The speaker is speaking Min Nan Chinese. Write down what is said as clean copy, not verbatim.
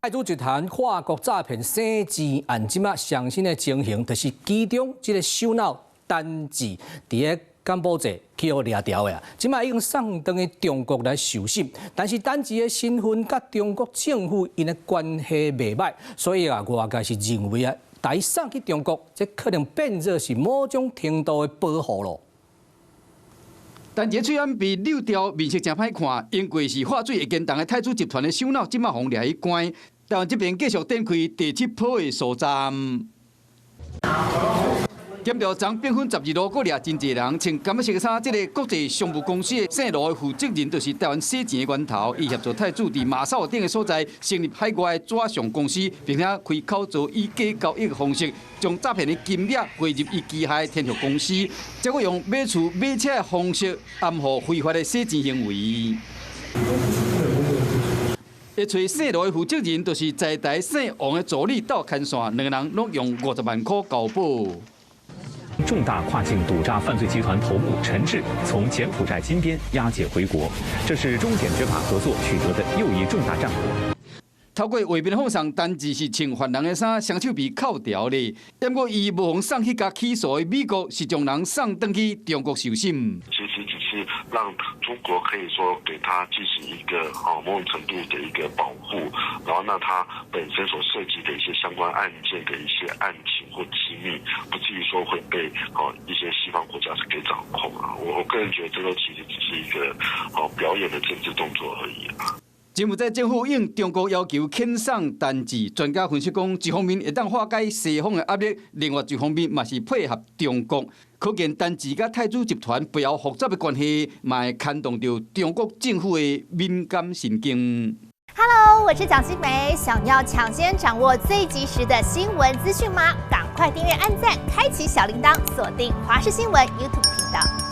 太子集團跨國詐騙洗錢案，這馬上新的情形，就是其中這个首腦陳志佇个柬埔寨去予掠牢的啊，這馬已經送轉去中國來受審，但是陳志的身份佮中國政府𪜶的關係袂䆀，所以啊，外界是認為啊，共伊送去中國，這可能變做是某種程度的保護咯。陳志喙罨被扭掉，面色誠歹看，因過是化水會堅動的太子集團的首腦，這馬予掠去關。台灣這邊繼續展開第七波的搜查。檢調昨兵分12路，閣掠真濟人，穿柑仔色衫，這个國際商務公司的姓盧的負責人，就是台灣洗錢的源頭。伊協助太子佇馬紹頂的所在成立海外紙上公司，並且開口做以假交易的方式，將詐騙的金額匯入伊旗下的天域公司，再閣用買厝買車的方式掩護非法的洗錢行為。會揣姓盧的負責人，就是在台姓王的助理鬥牽線，兩个人攏用50萬箍交保。重大跨境賭詐犯罪集團頭目陳志從柬埔寨金邊押解回國，這是中柬執法合作取得的又一重大戰果。透過畫面放送，陳志是穿犯人的衫，雙手被銬牢咧。不過伊無予送去共起訴的美國，是將人送轉去中國受審。其實只是讓中國可以說給他進行一個某種程度的一個保護，然後那他本身所涉及的一些相關案件的一些案情或機密，不至於說會被一些西方國家是給掌控啊。我個人覺得這個其實只是一個表演的政治動作而已。柬埔寨政府應中國要求遣送陳志，專家分析講，一方面會當化解西方的壓力，另外一方面嘛是配合中國。可見陳志佮太子集團背後複雜的關係，嘛會牽動著中國政府的敏感神經。 Hello，我是蔣新梅，想要搶先掌握最及時的新聞資訊嗎？趕快訂閱、按讚、開啟小鈴鐺，鎖定華視新聞 YouTube 頻道。